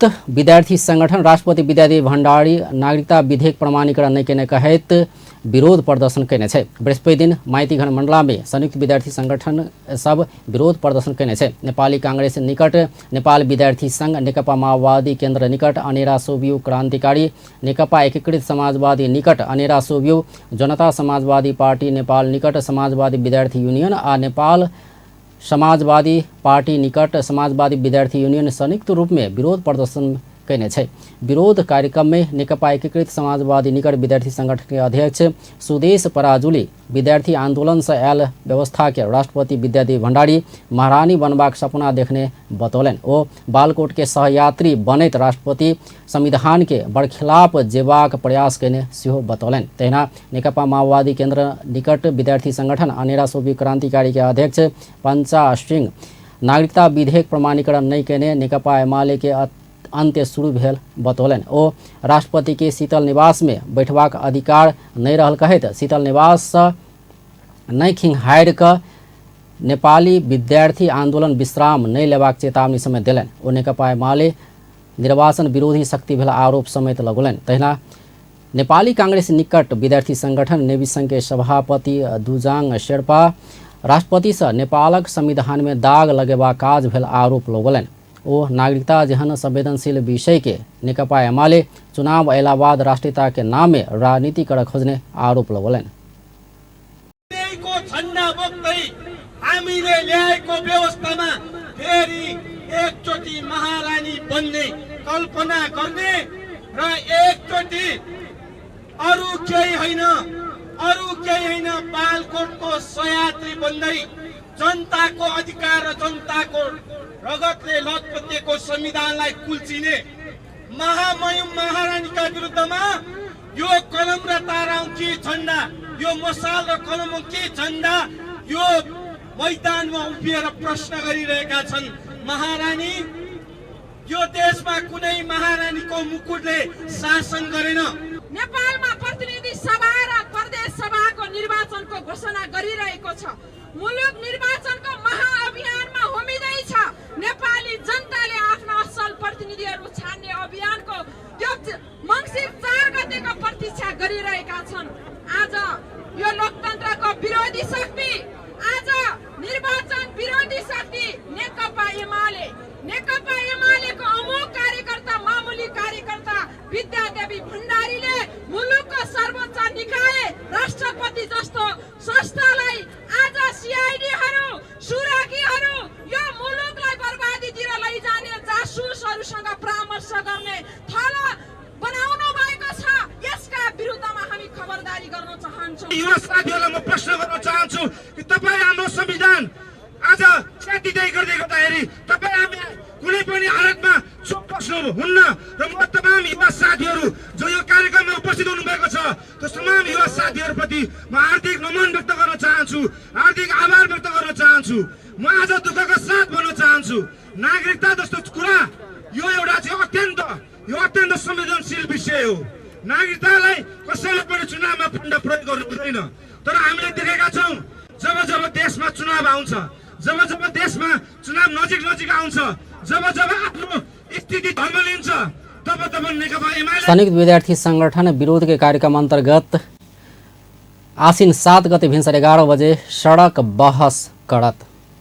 विद्यार्थी संगठन राष्ट्रपति विद्यादेवी भण्डारी नागरिकता विधेयक प्रमाणीकरण नहीं करने कहित विरोध प्रदर्शन कैने छे। बृहस्पति दिन माइतीघर मंडला में संयुक्त विद्यार्थी संगठन सब विरोध प्रदर्शन कैने छे। नेपाली कांग्रेस निकट, नेपाल विद्यार्थी संघ, नेकपा माओवादी केन्द्र निकट, अनेरा सोभियु क्रान्तिकारी, नेकपा एकीकृत समाजवादी निकट, अनेरा सोभियु, जनता समाजवादी पार्टी नेपाल निकट, समाजवादी विद्यार्थी युनियन आ नेपाल समाजवादी पार्टी निकट समाजवादी विद्यार्थी यूनियन संयुक्त रूप में विरोध प्रदर्शन कैने छे। विरोध कार्यक्रम में नेकपा एकीकृत समाजवादी निकट विद्यार्थी संगठन के अध्यक्ष सुदेश पराजुली विद्यार्थी आंदोलन से आयल व्यवस्था के राष्ट्रपति विद्यादेवी भण्डारी महारानी बनबाक सपना देखने बतौलन। ओ बालकोट के सहयात्री बनैत राष्ट्रपति संविधान के बरखिलाफ जेबाक प्रयास कैने सेहो बतौलन। तहिना नेकपा माओवादी केन्द्र निकट विद्यार्थी संगठन अनेरा सोभी क्रांतिकारी के अध्यक्ष पंचा सिंह नागरिकता विधेयक प्रमाणीकरण नहीं कैने नेकपा एमाले के अंत्य शुरू भेल बतौलन। ओ राष्ट्रपति के शीतल निवास में बैठबाक अधिकार नहीं रहल कहत शीतल निवास नहीं खिंहार क नेपाली विद्यार्थी आंदोलन विश्राम नहीं लेबाक चेतावनी समेत दिलन। ओ नेकपा एमाले निर्वाचन विरोधी शक्ति भेल आरोप समेत लगौलन। तहिना नेपाली कांग्रेस निकट विद्यार्थी संगठन नेवी संघ के सभापति दुजाङ शेर्पा राष्ट्रपति से नेपालक संविधान में दाग लगेबा काज भेल आरोप लगौलन। ओ नागरिकता जहन संवेदनशील विषय के नेकपा एमाले चुनाव अयला बाद राष्ट्रीयता के नाम में राजनीति कर खोज्ने आरोप लगौलन। हामीले ल्याएको व्यवस्थामा फेरि एकचोटि महारानी बन्ने कल्पना गर्ने र एकचोटि अरु केही हैन बालकोटको सयात्री बन्दै जनताको अधिकार र जनताको रगतले लतपतिएको संविधानलाई कुल्चिने महामहिम महारानीका विरुद्धमा यो कलम र तारा के झण्डा, यो मसाल र कलम के झण्डा यो मैदानमा उभिएर प्रश्न गरिरहेका छन्। महारानी, यो देशमा कुनै महारानीको मुकुटले शासन गरेन। नेपालमा प्रतिनिधि सभा र प्रदेश सभाको निर्वाचनको घोषणा गरिरहेको छ। मुलुक निर्वाचनको महाअभियानमा होमिँदैछ। नेपाली जनताले आफ्ना असल प्रतिनिधिहरू छान्ने अभियानको त्यो मङ्सिर 4 गतेको प्रतीक्षा गरिरहेका छन्। आज यो लोकतन्त्रको विरोधी शक्ति, आज निर्वाचन विरोधी शक्ति नेकपा एमालेको अमोघ कार्यकर्ता, मामुली कार्यकर्ता विद्यादेवी भण्डारीले मुलुकको सर्वोच्च निकाय राष्ट्रपति जस्तो संस्थालाई आज सीआईडीहरू, सुराकीहरू यो मुलुकलाई बर्बादीतिर लैजाने जासुसहरूसँग परामर्श गर्ने थलो बनाउनु भएको छ। यसका विरुद्धमा हामी खबरदारी गर्न चाहन्छौँ। युवा साथीहरूलाई म प्रश्न गर्न चाहन्छु कि तपाईँ हाम्रो संविधान आज च्यातिँदै गर्दै गर्दाखेरि तपाईँ हामी कुनै पनि हालतमा चुप बस्नुहुन्न र म तमाम युवा साथीहरू जो यो कार्यक्रममा उपस्थित हुनुभएको छ त्यो तमाम युवा साथीहरूप्रति म हार्दिक नमन व्यक्त गर्न चाहन्छु, हार्दिक आभार व्यक्त गर्न चाहन्छु। म आज दुःखका साथ भन्न चाहन्छु, नागरिकता जस्तो कुरा यो एउटा चाहिँ अत्यन्त संवेदनशील विषय हो। नागरिकतालाई कसैले पनि चुनावमा फन्ड प्रयोग गर्नु हुँदैन। तर हामीले देखेका छौँ जब देशमा चुनाव आउँछ, जब देशमा चुनाव नजिक आउँछ, जब आफ्नो स्थिति धम्मलिन्छ, तब नेकपा एमाले संयुक्त विद्यार्थी संगठन विरोध के कार्यक्रम अंतर्गत आसिन 7 गते भिन्सर 11 बजे सड़क बहस करत।